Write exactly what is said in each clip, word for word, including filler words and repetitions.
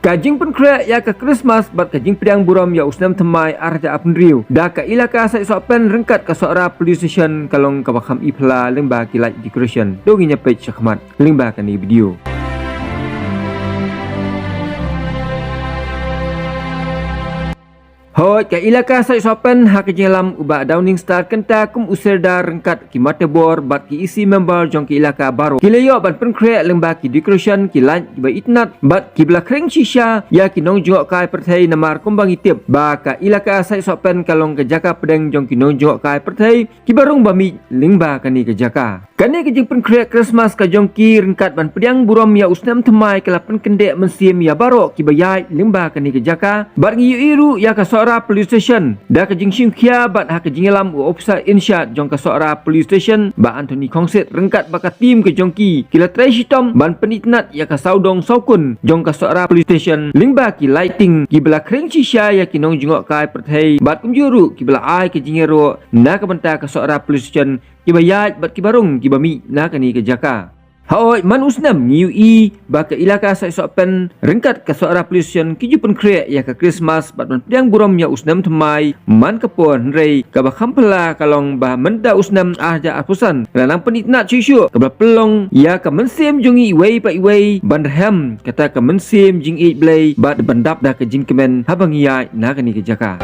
Ka jingpynkhreh ïa ka Christmas bad ka jingpdiang burom ïa u snem thymmai ar hajar arphew hynriew da ka Elaka Saitsohpen ryngkat ka Sohra Police Station ka long kaba kham ipla lyngba ki light decoration. To ngin ïa peit shakhmat lyngba kane ka video. Hooid, ka Elaka Saitsohpen ha ka jingïalam u Bah Downingstar Kynta kum u Serdar ryngkat ki Matebor bad ki E C member jong ki Elaka baroh ki la ïoh ban pynkhreh lyngba ki decoration, ki light kiba itynnat bad kiba la khring shisha ïa ki nongjngohkai pyrthei, namar kumba ngi tip ba ka Elaka Saitsohpen ka long ka jaka pdeng jong ki nongjngohkai pyrthei kiba rung ba mih lyngba kane ka jaka. Kane ka jingpynkhreh Christmas ka jong ki ryngkat ban pdiang burom ïa u snem thymmai ka la pynkyndeh mynsiem ïa baroh kiba ïaid lyngba kane ka jaka. Bad ngi ïohi ruh ïa ka Sohra Police Station da ka jingshim khia bad ha ka jingïalam u officer in charge jong ka Sohra Police Station, Bah Anthony Khongsit, ryngkat bad ka team ka jong ki, ki la trei shitom ban pynitynnat ïa ka sawdong sawkun jong ka Sohra Police Station lyngba ki lighting kiba la khring shisha ïa ki nongjngohkai pyrthei bad kumjuh ruh kiba la ai ka jingïaroh na ka bynta ka Sohra Police Station, kiba ïaid bad kiba rung kiba mih na kane ka jaka. Hooid, man u snem ngi ïohi ba ka Elaka Saitsohpen ryngkat ka Sohra Police Station ki ju pynkhreh ïa ka Christmas bad ban pdiang burom ïa u snem thymmai man ka por, hynrei kaba kham phylla ka long ba mynta u snem ar hajar arphew san la nang pynitynnat shuh shuh kaba la pynlong ïa ka mynsiem jong ngi iwei pa iwei ban rhem kata ka mynsiem jingïeit Blei bad ban dap da ka jingkmen haba ngi ïaid na kane ka jaka.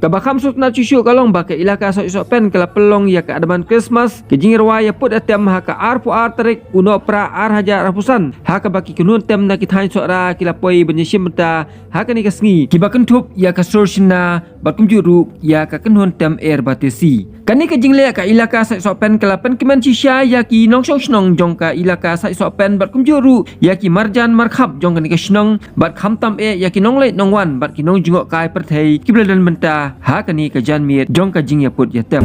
Kaba kham sngewtynnat shuh shuh ka long ba ka Elaka Sohioh Sohpen ka la pynlong ïa ka Adaman Christmas, ka jingrwai ïa pud ïa tem ha ka arphew ar tarik u Nohprah ar hajar arphew san, ha kaba ki kynhun tem na ki thaiñ Sohra ki la poi ban ïashim bynta ha kane ka sngi, kiba kynthup ïa ka sur shynna bad kumjuh ruh ïa ka kynhun tem er bad tesi. Kane ka jingleh ka Elaka Sohioh Sohpen ka la pynkmen shisha ïa ki nongshong shnong jong ka Elaka Sohioh Sohpen bad kumjuh ruh ïa ki marjan markhap jong kane ka shnong, bad khamtam eh ïa ki nongleit nongwan bad ki nongjngohkai pyrthei kiba la don bynta ha kane ka janmiet jong ka jingïapud ïatem.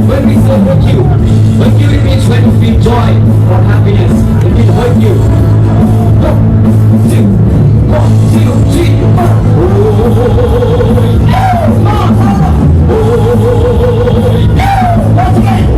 When we say thank you, thank you, it means when you feel joy or happiness, it will hurt you. One, two, one, two, three, four. Once again.